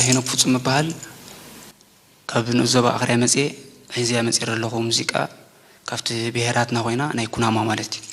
ሄኖክ ፍጹም እበሃል። ካብ ንኡስ ዞባ ኣኽርያ መጽየ፣ ሕዝያ መጽየ ዘለኹ ሙዚቃ ካብቲ ብሄራትና ኮይና ናይ ኩናማ ማለት እዩ።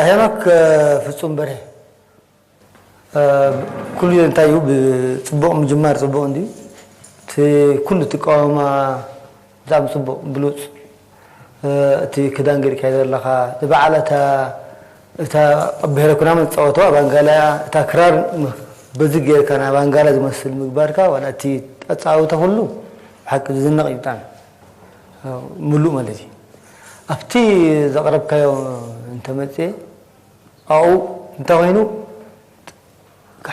ሄኖክ ፍጹም በርሄ። ኩሉ እንታይ እዩ፣ ብጽቡቕ ምጅማር ጽቡቕ እንድዩ። እቲ ኩሉ ትቃወማ ብጣዕሚ ጽቡቕ ብሉጽ። እቲ ክዳን ገይርካዮ ዘለኻ፣ ንበዓል እታ፣ እታ ኣብ ብሄረ ኩናማ ዝጻወትዋ ባንጋላ እያ። እታ ክራር በዚ ገይርካ ናይ ባንጋላ ዝመስል ምግባርካ፣ ዋላ እቲ ኣጻውታ ኩሉ ብሓቂ ዝድነቕ እዩ ብጣዕሚ። ምሉእ ማለት እዩ። ኣብቲ ዘቕረብካዮ እንተመጽኤ፣ ኣብኡ እንታይ ኮይኑ፣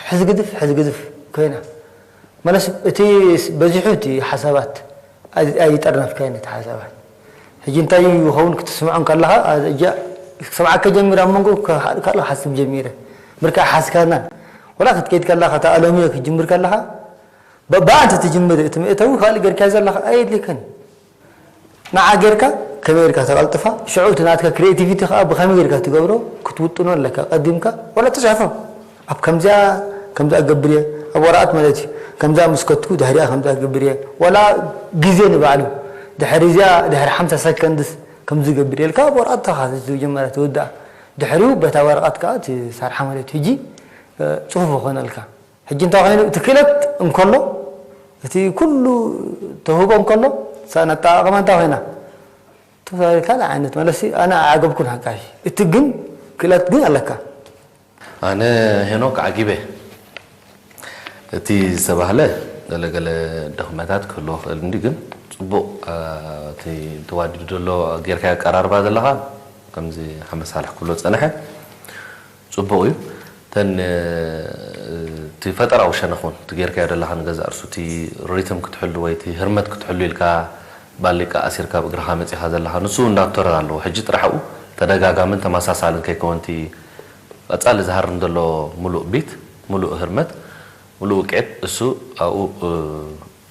ሕዚ ግድፍ ሕዚ ግድፍ ኮይና። መለስ እቲ በዚሑ እቲ ሓሳባት ኣይ- ኣይጠርነፍካዮን እቲ ሓሳባት። ሕጂ እንታይ ይኸውን ክትስምዖም ከለኻ፣ እጃ ክሰምዓካ ጀሚረ፣ ኣብ መንጎ ከ- ካልእ ክሓስብ ጀሚረ። ብርካ ሓስካናን ወላ ክትከይድ ከለኻ፣ እታ ኣሎምዮ ክትጅምር ከለኻ፣ ብ- ብኣ እንተ ትጅምር፣ እቲ መእተዊ ካልእ ጌርካዮ ዘለኻ ኣየድልየካን እዩ። ንዓ ጌርካ ከመይ ጌርካ ተቐልጥፋ፣ ሽዑ እቲ ናትካ ክሪኤቲቪቲ ከኣ ብኸመይ ጌርካ ትገብሮ ክትውጥኖ ኣለካ። ቀዲምካ ወላ ትጽሕፎ፣ ኣብ ከምዚኣ ከምዚኣ ክገብር እየ፣ ኣብ ወረቐት ማለት እዩ፣ ከምዚኣ ምስ ከትኩ ድሕሪኣ ከምዚኣ ክገብር እየ፣ ወላ ግዜ ንባዕሉ ድሕሪ እዚኣ ድሕሪ ሓምሳ ሰከንድስ ከምዚ ገብር እየ ኢልካ ኣብ ወረቐት ተኻትት መጀመርያ ትውድኣ። ድሕሪኡ በታ ወረቐት ከኣ ትሰርሓ ማለት እዩ። ሕጂ ጽፉፍ ይኾነልካ። ሕጂ እንታይ ኮይኑ፣ እቲ ክእለት እንከሎ፣ እቲ ኩሉ ተውህቦ እንከሎ፣ ሳእን ኣጠቓቕማ እንታይ ኮይና? ተፈላለዩ ካልእ ዓይነት መለሲ ኣነ ኣዓገብኩን ሓቃሽ። እቲ ግን ክእለት ግን ኣለካ። ኣነ ሄኖክ ዓጊበ። እቲ ዝተባህለ ገለገለ ድኽመታት ክህልዎ ክእል እንዲ፣ ግን ጽቡቕ፣ እ፣ እቲ ተዋዲዱ ዘሎ ጌርካ ኣቀራርባ ዘለኻ፣ ከምዚ ሓመድ ሳልሕ ክብሎ ጸንሐ፣ ጽቡቕ እዩ። እተን፣ እ፣ እቲ ፈጠራዊ ሸነኽ እውን፣ እቲ ጌርካዮ ዘለኻ ንገዛእ ርእሱ፣ እቲ ሪትም ክትሕሉ ወይ እቲ ህርመት ክትሕሉ ኢልካ ባሊቃ ኣሲርካ ኣብ እግርኻ መጺኻ ዘለኻ፣ ንሱ እውን ናብ ተረር ኣለዎ። ሕጂ ጥራሕ ኣብኡ ተደጋጋምን ተመሳሳልን ከይከውን፣ እቲ ቀጻሊ ዝሃርም ዘሎ ምሉእ ቢት፣ ምሉእ ህርመት፣ ምሉእ ውቅዒት፣ እሱ ኣብኡ፣ እ፣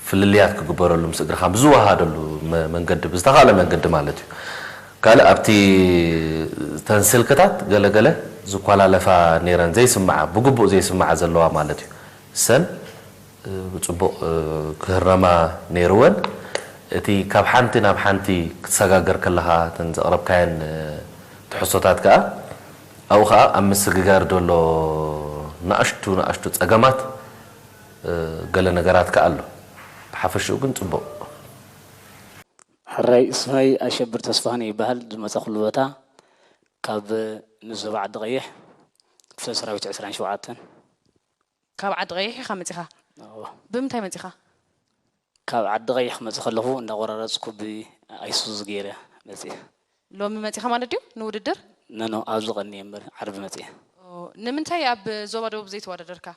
ፍልልያት ክግበረሉ፣ ምስ እግርኻ ብዝወሃደሉ መ-፣ መንገዲ፣ ብዝተኻእለ መንገዲ ማለት እዩ። ካልእ ኣብቲ፣ እተን ስልክታት ገለገለ ዝኳላለፋ ነይረን፣ ዘይስምዓ፣ ብግቡእ ዘይስምዓ ዘለዋ ማለት እዩ። እሰን፣ እ፣ ብጽቡቕ፣ እ፣ ክህረማ ነይርወን። እቲ ካብ ሓንቲ ናብ ሓንቲ ክትሰጋገር ከለኻ፣ እተን ዘቕረብካየን፣ እ፣ ትሕዝቶታት ከኣ፣ ኣብኡ ከኣ ኣብ ምስግጋር ዘሎ ንኣሽቱ ንኣሽቱ ጸገማት፣ እ፣ ገለ ነገራት ከኣ ኣሎ። ብሓፈሽኡ ግን ጽቡቕ። ሕራይ፣ ስመይ ኣሸብር ተስፋሁን ይበሃል። ዝመጸኹሉ ቦታ ካብ ንዞባ ዓዲ ቀይሕ፣ ክፍለ ሰራዊት ዕስራን ሸውዓተን። ካብ ዓዲ ቀይሕ ኢኻ መጺኻ? እዎ። ብምንታይ መጺኻ? ካብ ዓዲ ቀይሕ ክመጽእ ከለኹ እንዳቆራረጽኩ ብኣይሱዙ ገይረ መጺእ። ሎሚ መጺኻ ማለት ድዩ ንውድድር? ኖ፣ ኖ፣ ኣብዚ ቀኒ እየ እምበር፣ ዓርቢ መጺእ። ኦ፣ ንምንታይ ኣብ ዞባ ደቡብ ዘይተወዳደርካ?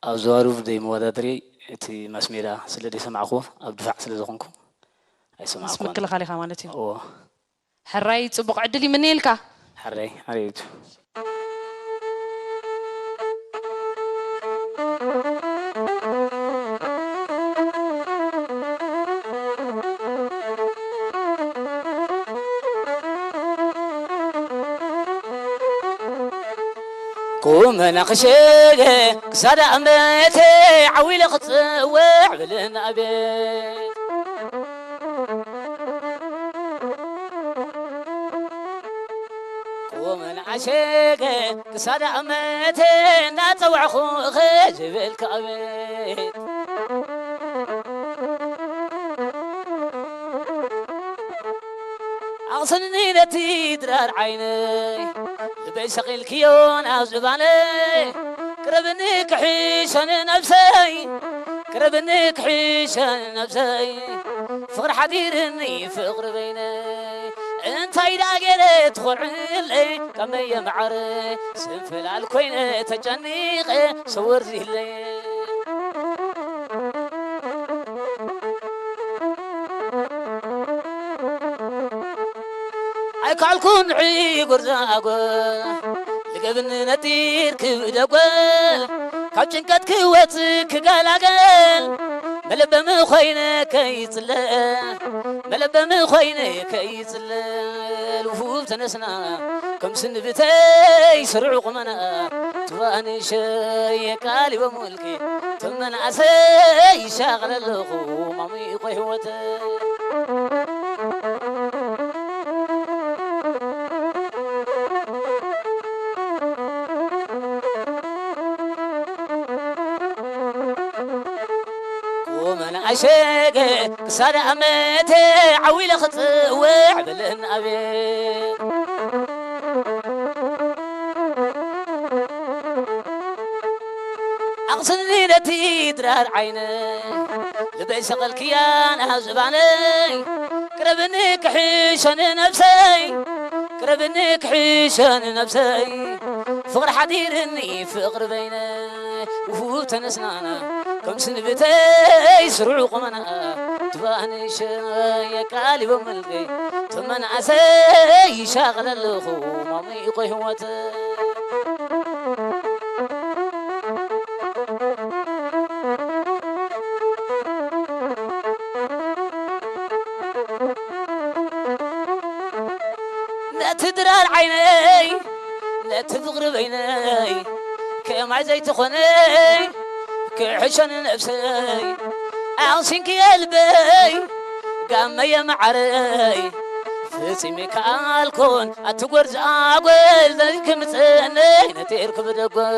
ኣብ ዞባ ደቡብ ዘይመወዳደሪ እቲ ማስሜዳ ስለ ዘይሰማዕኩዎ፣ ኣብ ድፋዕ ስለ ዝኾንኩ ምስ ኣይሰማዕኩዎን። ምክልኻል ኢኻ ማለት እዩ። እዎ። ሕራይ ጽቡቕ ዕድል ይምነየልካ። ሕራይ፣ ኣሬቱ። ቁመና ክሸገ ክሳዳ እመተ ዓዊለ ክጽውዕ ብልን ኣቤት። ቁመና ዓሸገ ክሳዳ እመተ እናጸዋዕኹ ዝብል ከኣቤት። ኣቕስንኒ ነቲ ድራር ዓይነይ ልበይ ሰቒልክዮ ናብ ዝባነይ ቅረብኒ ክሕሸኒ ነብሰይ ቅረብኒ ክሕሸኒ ነብሰይ ፍቕሪ ሓዲርኒ ፍቕሪ በይነይ እንታይ ደኣ ገይረ ትኾርዕለይ ካብ መየ መዓረ ስንፍላል ኮይነ ተጨኒቐ ሰወር ዝህለይ ኣይከኣልኩን ንዒ ጎርዛጎ ልገብኒ ነጢር ክብደጎል ካብ ጭንቀት ክወጽእ ክገላገል መለበሚ ኮይነ ከይጽለ መለበሚ ኮይነ ከይጽለ ልፉፍ ተነስና ከም ስንብተይ ስሩዕ ቁመና ትዋንሸ የቃሊቦም ወልቂ ተመናእሰይ ይሻቕል ኣለኹ ማሙይ ቆይ ህይወተይ ቁመና ኣሸገ ክሳድ ኣመተ ዓዊለ ክጽውዕ ብልን ኣቤት ኣቕስኒ ነቲ ድራር ዓይነ ልበይ ሰቐልክያ ናብ ዝባነይ ቅረብኒ ክሕሸኒ ነብሰይ ቅረብኒ ክሕሸኒ ነብሰይ ፍቕሪ ሓዲርኒ ፍቕሪ በይነ ውፉ ተነስናና ከም ስንብተይ ስሩዕ ቁመና ትባንሸ የቃሊቦ መልገይ ተመናእሰይ ይሻቕለ ኣለኹ ማሙይ ኢቆ ህይወት ነቲ ድራር ዓይነይ ነቲ ፍቕሪ በይነይ ከማይ ዘይትኾነይ ክሕሸኒ ነብሰይ ኣቕሲንኪ የልበይ ጋመየ መዓረይ ፍጺመ ከኣልኩን ኣቲ ጎርዚ ኣጎል ዘልክምጽእነይ ነቲ እርክብ ደጎል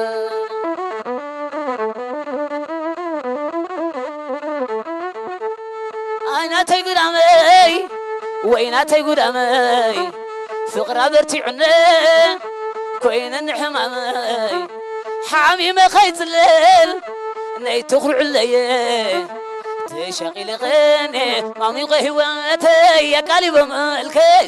ኣይናተይ ጉዳመይ ወይናተይ ጉዳመይ ፍቕራ በርቲዑነ ኮይነኒ ሕማመይ ሓሚመ ከይጽለል ነይትኹርዕለየ ተሻቒለ ቐነ ማሚቐ ህይወተይ ኣቃሊበ መልከይ